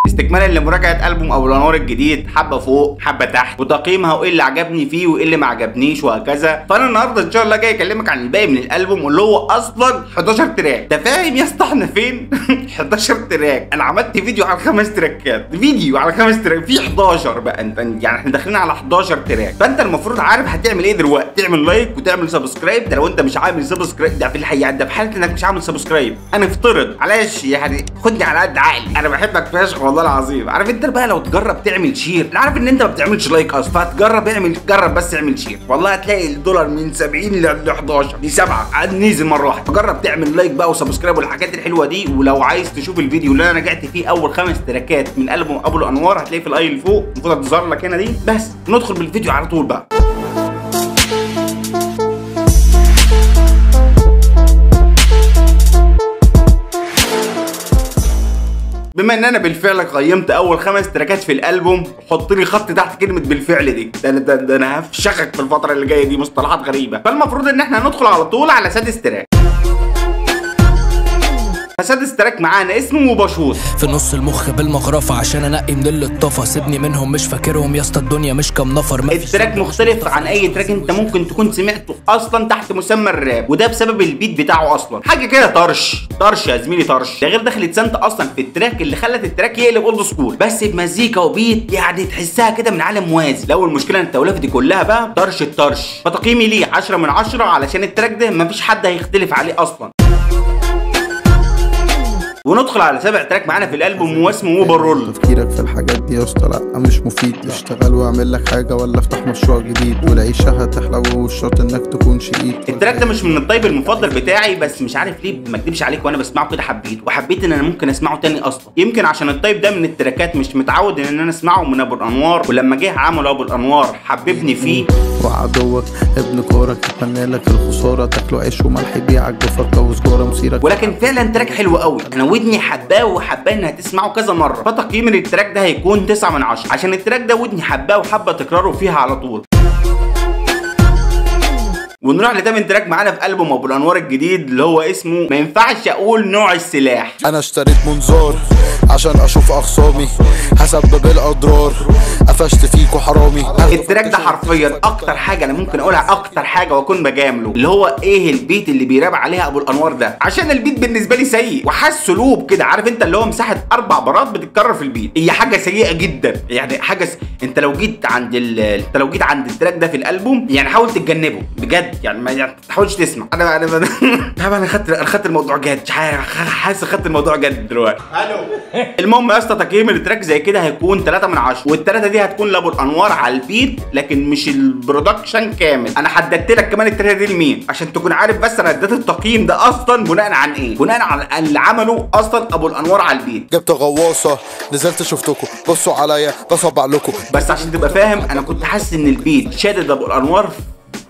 استكمالا لمراجعه البوم ابو الانوار الجديد، حبه فوق حبه تحت، وتقييمها وايه اللي عجبني فيه وايه اللي ما عجبنيش وهكذا. فانا النهارده ان شاء الله جاي اكلمك عن الباقي من الالبوم اللي هو اصلا 11 track. انت فاهم يا اسطى احنا فين؟ 11 track. انا عملت فيديو على 5 تراكات، فيديو على 5 track في 11 بقى، انت يعني احنا داخلين على 11 track. فانت المفروض عارف هتعمل ايه دلوقتي، تعمل like وتعمل subscribe. ده لو انت مش عامل subscribe، ده في الحقيقة ده في حاله انك مش عامل subscribe. انا افترض معلش يعني خدني على قد عقلي، انا بحبك فشخ والله العظيم. عارف انت بقى لو تجرب تعمل share، انا عارف ان انت ما بتعملش like اصلا، فتجرب اعمل، جرب بس اعمل share، والله هتلاقي الدولار من 70 ل 11 دي 7 نزل مرة واحدة. فجرب تعمل like بقى و subscribe والحاجات الحلوة دي. ولو عايز تشوف الفيديو اللي انا رجعت فيه اول 5 تراكات من البوم ابو الانوار هتلاقيه في ال i اللي فوق، المفروض تظهر لك هنا دي. بس ندخل بالفيديو على طول بقى. بما ان انا بالفعل قيمت اول 5 تراكات في الالبوم، حط لي خط تحت كلمة بالفعل دي، ده انا هفشخك في الفترة اللي جاية دي، مصطلحات غريبة. فالمفروض ان احنا هندخل على طول على سادس track. فسادس track معانا اسمه وبشوط. في نص المخ بالمغرفه عشان انقي من اللي اتطفى، سيبني منهم مش فاكرهم يا اسطى، الدنيا مش كام نفر. ال track مختلف عن اي track انت ممكن تكون سمعته اصلا تحت مسمى الراب، وده بسبب ال beat بتاعه اصلا، حاجة كده طرش طرش يا زميلي طرش. ده غير دخلت سانتا اصلا في ال track اللي خلت ال track يقلب old school، بس بمزيكا و beat يعني تحسها كده من عالم موازي. لو المشكلة ان التوليفه دي كلها بقى طرش الطرش. فتقييمي ليه 10 من 10 علشان ال track ده مفيش حد هيختلف عليه اصلا. وندخل على سابع track معانا في الالبوم واسمه وبرول. تفكيرك في الحاجات دي يا اسطى لا مش مفيد، اشتغل واعمل لك حاجة ولا افتح مشروع جديد، والعيشه هتحلو والشرط انك تكون شقيق. ال track ده مش من ال type المفضل بتاعي، بس مش عارف ليه ما اكدبش عليك وانا بسمعه كده حبيته، وحبيت ان انا ممكن اسمعه تاني اصلا. يمكن عشان ال type ده من التراكات مش متعود ان انا اسمعه من ابو الانوار، ولما جه عمل ابو الانوار حببني فيه. وعدوك ابن كورك يتمنى لك الخسارة، تاكله عيش وملح يبيعك بفرقة وسجاره مسيرك. ولكن فعلا track حلو قوي، انا ودني حباه وحباه انها تسمعه كذا مرة. فتقييم لل track ده هيكون 9 من 10 عشان ال track ده ودني حباه وحابة تكراره فيها على طول. ونروح لتامن track معانا في البوم ابو الانوار الجديد اللي هو اسمه ما ينفعش اقول نوع السلاح. انا اشتريت منظار عشان اشوف اخصامي، هسبب الاضرار، قفشت فيكو حرامي. ال track ده حرفيا اكتر حاجة انا ممكن اقولها، اكتر حاجة واكون بجامله، اللي هو ايه ال beat اللي بيراب عليها ابو الانوار ده، عشان ال beat بالنسبة لي سيء وحاسه loop كده، عارف انت اللي هو مساحة 4 بارات بتتكرر في ال beat، هي حاجة سيئه جدا يعني. حاجة انت لو جيت عند انت لو جيت عند ال track ده في الالبوم يعني حاول تتجنبه بجد، يعني ما تحاولش تسمع. انا انا خدت الموضوع جد، حاسس خدت الموضوع جد دلوقتي. الو. المهم يا اسطى تقييم ال track زي كده هيكون 3 من 10، والثلاثة دي هتكون لابو الانوار على ال beat لكن مش ال production كامل. انا حددت لك كمان الثلاثة دي لمين عشان تكون عارف، بس انا اديت التقييم ده اصلا بناء عن ايه؟ بناء على اللي عمله اصلا ابو الانوار على ال beat. جبت غواصه نزلت شفتكم بصوا عليا بصبع لكم، بس عشان تبقى فاهم انا كنت حاسس ان ال beat شادد ابو الانوار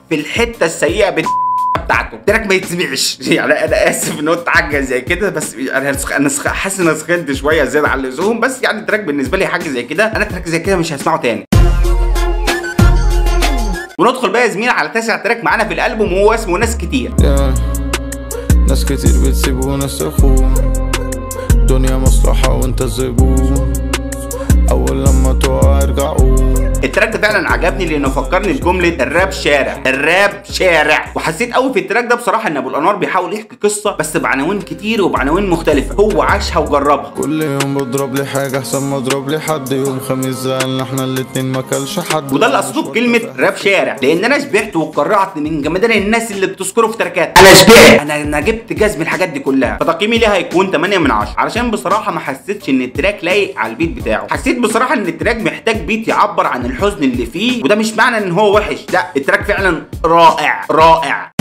في الحتة السيئة بتاعته. ال track ما يتسمعش يعني، انا اسف ان هو اتعجل زي كده، بس انا حاسس ان انا سخنت شوية زيادة عن اللزوم، بس يعني ال track بالنسبة لي حاجة زي كده، انا track زي كده مش هسمعه تاني. وندخل بقى يا زميلي على تاسع track معانا في الالبوم وهو اسمه ناس كتير. ناس كتير بتسيب وناس تخون، دنيا مصلحة وانت الزبون، اول لما تقع ارجعوا. ال track ده فعلا عجبني لانه فكرني بجملة الراب شارع، الراب شارع. وحسيت قوي في ال track ده بصراحة ان ابو الانوار بيحاول يحكي قصة بس بعناوين كتير وبعناوين مختلفة هو عاشها وجربها. كل يوم بضرب لي حاجة احسن ما اضرب لي حد، يوم خميس زعلنا احنا الاتنين ما كلش حد. وده اللي اقصده بكلمه راب شارع، لان انا شبعت واتكرعت من جمدان الناس اللي بتذكره في تراكات. انا شبعت، انا جبت جزم الحاجات دي كلها. فتقييمي ليها هيكون 8 من 10 علشان بصراحة ما حسيتش ان ال track لايق على ال beat بتاعه. حسيت بصراحة ان ال track محتاج beat يعبر عن الحزن اللي فيه، وده مش معنى ان هو وحش، لا ال track فعلا رائع رائع.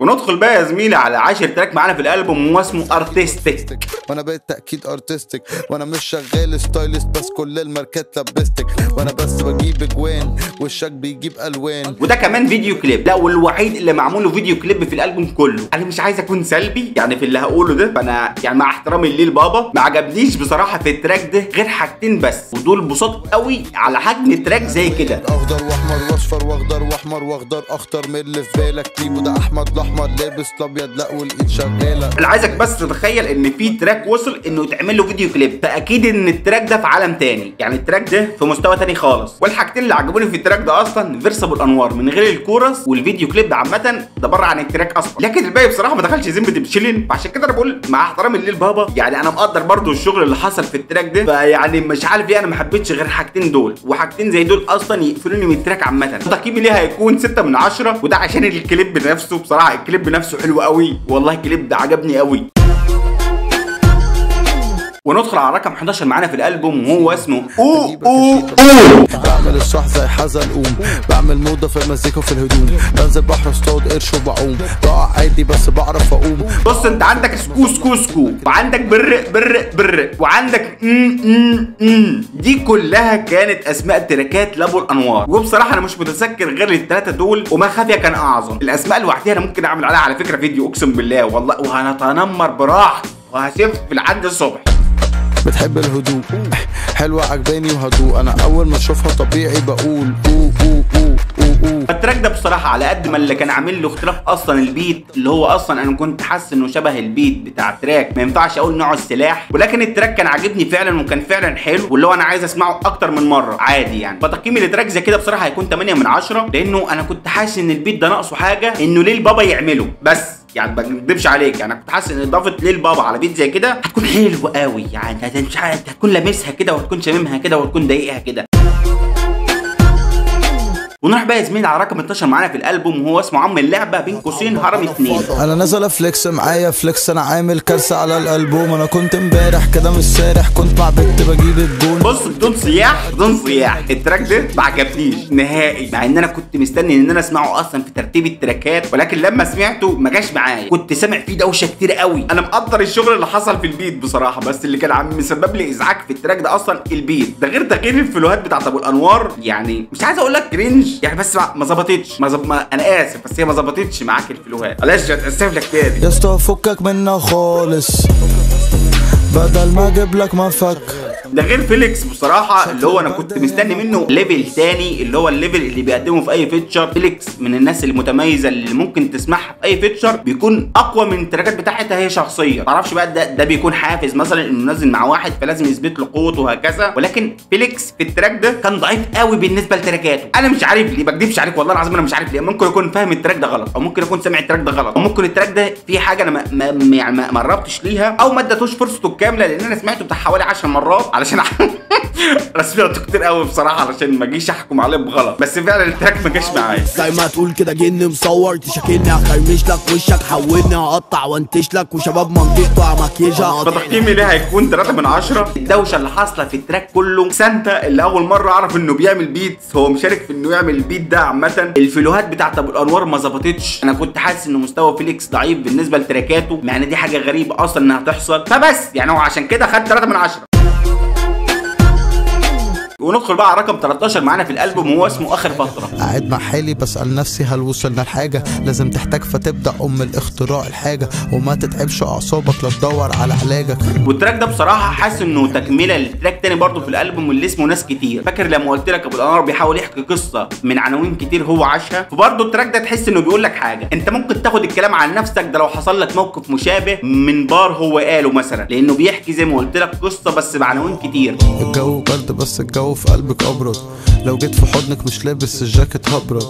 وندخل بقى يا زميلي على 10 track معانا في الالبوم واسمه artistic. وانا بقيت تاكيد artistic، وانا مش شغال stylist، بس كل الماركات لبستك، وانا بس بجيب اجوان والشك بيجيب الوان. وده كمان فيديو كليب، لا والوحيد اللي معمول له فيديو كليب في الالبوم كله. انا مش عايز اكون سلبي يعني في اللي هقوله ده، فانا يعني مع احترامي ليه بابا ما عجبنيش بصراحة في ال track ده غير حاجتين بس، ودول بساط قوي على حجم track زي كده. اخضر واحمر واصفر واخضر واحمر واخضر اخطر من اللي في بالك، تيبو ده احمد. الاحمر لابس الابيض لا والايد شغالة. انا عايزك بس تتخيل ان في track وصل انه يتعمل له فيديو كليب، فاكيد ان ال track ده في عالم تاني، يعني ال track ده في مستوى تاني خالص. والحاجتين اللي عجبوني في ال track ده اصلا verse ابو الانوار من غير الكورس والفيديو كليب عامة ده بره عن ال track اصلا، لكن الباقي بصراحة ما دخلش ذمه بشيلين. عشان كده انا بقول مع احترامي لليل بابا، يعني انا مقدر برضو الشغل اللي حصل في ال track ده، فيعني مش عارف ليه انا ما حبيتش غير حاجتين دول، وحاجتين زي دول اصلا يقفلوني من ال track عامة. تقييمي ليه هيكون 6 من 10، وده عشان الكليب نفسه بصراحة، الكليب نفسه حلو قوي والله، الكليب ده عجبني قوي. وندخل على رقم 11 معانا في الالبوم وهو اسمه او او او. بعمل الصح زي حزلقوم، بعمل موضة في المزيكا وفي الهدوم، بنزل بحر اصطاد قرش وبعوم، بقع عادي بس بعرف اقوم. بص انت عندك سكو سكو سكو، وعندك بر بر بر، وعندك ام ام ام، دي كلها كانت اسماء تراكات لابو الانوار، وبصراحة انا مش متذكر غير الثلاثة دول، وما خفي كان اعظم. الاسماء لوحدها انا ممكن اعمل عليها على فكرة فيديو اقسم بالله والله، وهنتنمر براحتي وهشف لحد الصبح. بتحب الهدوء حلوة عجباني وهدوء، انا اول ما اشوفها طبيعي بقول او او او او او. ال track ده بصراحة على قد ما اللي كان عامل له اختلاف اصلا ال beat، اللي هو اصلا انا كنت حاسس انه شبه ال beat بتاع track ما ينفعش اقول نوعه السلاح، ولكن ال track كان عاجبني فعلا وكان فعلا حلو، واللي هو انا عايز اسمعه اكتر من مرة عادي يعني. فتقييمي ل track زي كده بصراحة هيكون 8 من 10، لانه انا كنت حاسس ان ال beat ده ناقصه حاجة، انه ليه البابا يعمله بس، يعني ما بكدبش عليك، يعني كنت حاسس ان اضافه ليل بابا على beat زي كده هتكون حلوة قوي، يعني هتكون لامسها كده وهتكون شاممها كده وهتكون ضايقها كده. ونروح بقى يا زميلي على رقم 12 معانا في الالبوم وهو اسمه عم اللعبة بين قوسين هرم 2. انا نازل flex معايا flex، انا عامل كارثة على الالبوم، انا كنت امبارح كده مش سارح، كنت مع بنت بجيب الجون. بص بدون صياح بدون صياح، ال track ده ما عجبنيش نهائي، مع ان انا كنت مستني ان انا اسمعه اصلا في ترتيب التراكات، ولكن لما سمعته ما جاش معايا، كنت سامع فيه دوشه كتير قوي. انا مقدر الشغل اللي حصل في ال beat بصراحة، بس اللي كان عم مسبب لي ازعاج في ال track ده اصلا ال beat ده، غير تغيير الفلوهات بتاعت ابو الانوار، يعني مش عايز اقول لك cringe يعني، بس ما ظبطتش، ما انا اسف بس هي ما ظبطتش معاك الفلوهات، معلش هتاسف لك تاني يا اسطى، فكك منها خالص بدل ما اجيب لك مفك. ده غير فيليكس بصراحة اللي هو انا كنت مستني منه level تاني، اللي هو ال level اللي بيقدمه في اي feature. فيليكس من الناس المتميزة اللي ممكن تسمعها في اي feature، بيكون اقوى من التراكات بتاعتها هي شخصية، معرفش بقى ده بيكون حافز مثلا انه نازل مع واحد فلازم يثبت له قوته وهكذا، ولكن فيليكس في ال track ده كان ضعيف قوي بالنسبة لتراكاته. انا مش عارف ليه، ما اكدبش عليك والله العظيم انا مش عارف ليه، ممكن اكون فاهم ال track ده غلط، او ممكن اكون سامع ال track ده غلط، او ممكن ال track ده فيه حاجة انا ما يعني ما قربتش ليها، او ما اديتوش فرصته الكاملة، لان انا سمعته بتاع حوالي 10 مرات علشان انا سمعته كتير قوي بصراحة علشان ما اجيش احكم عليه بغلط، بس فعلا ال track ما جاش معايا. زي ما تقول كده جن مصور تشاكلني هخرمش لك وشك، حولني هقطع وانتش لك، وشباب منطقته همكيجها. فتقييمي ليه هيكون 3 من 10. الدوشة اللي حاصله في ال track كله، سانتا اللي اول مرة اعرف انه بيعمل beats، هو مشارك في انه يعمل ال beat ده عامة. الفلوهات بتاعت ابو الانوار ما ظبطتش، انا كنت حاسس ان مستوى فيليكس ضعيف بالنسبة لتراكاته، مع ان دي حاجة غريبة اصلا انها تحصل، فبس يعني هو عشان كده خد 3 من 10. وندخل بقى على رقم 13 معانا في الالبوم وهو اسمه اخر فترة. قاعد مع حالي بسال نفسي هل وصلنا لحاجة، لازم تحتاج فتبدا ام الاختراع الحاجة، وما تتعبش اعصابك لا تدور على علاجك. وال track ده بصراحة حاسس انه تكمله ل track تاني برضه في الالبوم اللي اسمه ناس كتير. فاكر لما قلت لك ابو الانوار بيحاول يحكي قصة من عناوين كتير هو عاشها، فبرضه ال track ده تحس انه بيقول لك حاجة انت ممكن تاخد الكلام عن نفسك ده لو حصل لك موقف مشابه من بار هو قاله مثلا، لانه بيحكي زي ما قلت لك قصة بس بعناوين كتير. الجو برد بس الجو في قلبك ابرد، لو جيت في حضنك مش لابس الجاكيت هبرد،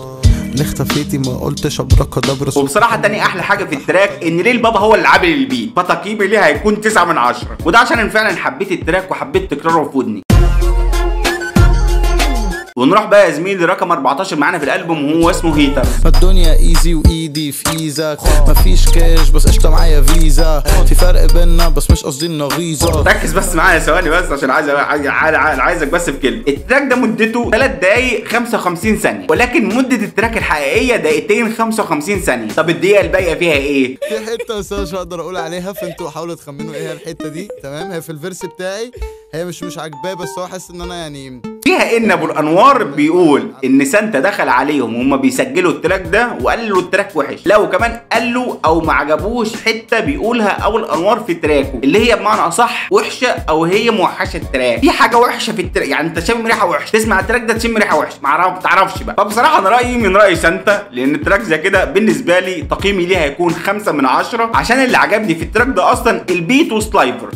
ليه اختفيتي ما قلتش ابركه دبرس. وبصراحة تاني احلى حاجة في ال track ان ليل بابا هو اللي عامل ال beat، فتقييمي ليه هيكون 9 من 10، وده عشان انا فعلا حبيت ال track وحبيت تكراره في ودني. ونروح بقى يا زميلي رقم 14 معانا في الالبوم وهو اسمه haters. الدنيا easy وايدي في ايزك، مفيش كاش بس قشطه معايا فيزا، في فرق بينا بس مش قصدي النغيظه. ركز بس معايا ثواني بس عشان عايزك بس في كلمة. ال track ده مدته 3 دقايق 55 ثانية، ولكن مده ال track الحقيقية دقيقتين 55 ثانية. طب الدقيقة الباقية فيها ايه؟ في حتة بس انا مش هقدر اقول عليها، فانتوا حاولوا تخمنوا ايه هي الحتة دي. تمام، هي في ال verse بتاعي، هي مش عاجباه، بس هو حاسس ان انا يعني فيها ان ابو الانوار بيقول ان سانتا دخل عليهم وهم بيسجلوا ال track ده وقال له ال track وحش، لا وكمان قال له او ما عجبوش حتة بيقولها ابو الانوار في track ه اللي هي بمعنى اصح وحشة او هي موحشه ال track، في حاجة وحشة في ال track، يعني انت شامم ريحه وحشة، تسمع ال track ده تشم ريحه وحشة، ما تعرفش بقى. فبصراحة انا رايي من راي سانتا، لان ال track زي كده بالنسبة لي تقييمي ليه هيكون 5 من 10، عشان اللي عجبني في ال track ده اصلا ال beat وسلايفر.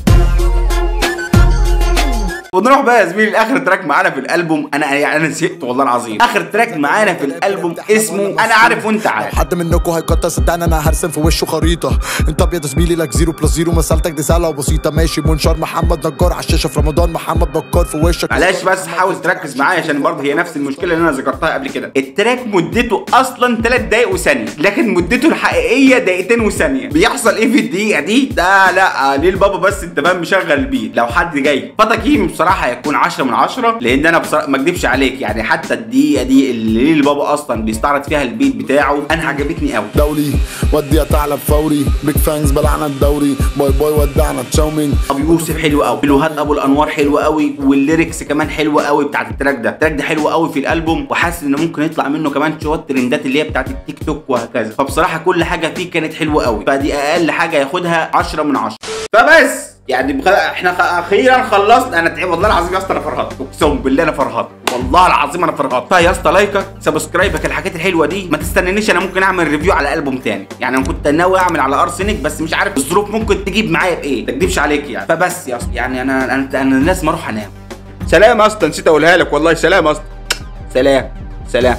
ونروح بقى يا زميلي لاخر track معانا في الالبوم. انا يعني انا زهقت والله العظيم. اخر track معانا في الالبوم اسمه انا عارف وانت عارف. حد منكم هيكتر صدقني انا هرسم في وشه خريطة. انت ابيض زميلي لك 0 plus 0 مسألتك دي سهلة وبسيطة. ماشي منشار محمد نجار على الشاشة في رمضان محمد بكار في وشك. معلش بس حاول تركز معايا عشان برضه هي نفس المشكلة اللي انا ذكرتها قبل كده. ال track مدته اصلا 3 دقايق وثانيه، لكن مدته الحقيقية دقيقتين وثانيه. بيحصل ايه في الدقيقة دي؟ ده لا ليه البابا بس انت فاهم مشغل ال beat لو حد جاي. فتقييم بصراحة هيكون 10 من 10، لان انا بصراحة ما اكدبش عليك يعني حتى الدقيقة دي اللي البابا اصلا بيستعرض فيها ال beat بتاعه انا عجبتني قوي. دولي ودي يا ثعلب فوري big fans بلعنا الدوري bye bye ودعنا تشاومينج. ابو يوسف حلو قوي، فلوهات ابو الانوار حلوة قوي، وال lyrics كمان حلوة قوي بتاعت ال track ده. ال track ده حلو قوي في الالبوم، وحاسس انه ممكن يطلع منه كمان شوية ترندات اللي هي بتاعت التيك توك وهكذا. فبصراحة كل حاجة فيه كانت حلوة قوي، فدي اقل حاجة ياخدها 10 من 10. فبس يعني احنا اخيرا خلصنا. انا تعبت والله العظيم يا اسطى، انا فرهطت اقسم بالله، انا فرهطت والله العظيم انا فرهطت. فيا اسطى like ك subscribe ك الحاجات الحلوة دي، ما تستنانيش انا ممكن اعمل review على البوم تاني، يعني انا كنت ناوي اعمل على ارسنك بس مش عارف الظروف ممكن تجيب معايا بايه، ما تكدبش عليك يعني. فبس يا اسطى يعني انا لازم اروح انام. سلام يا اسطى، نسيت اقولها لك والله. سلام يا اسطى، سلام سلام.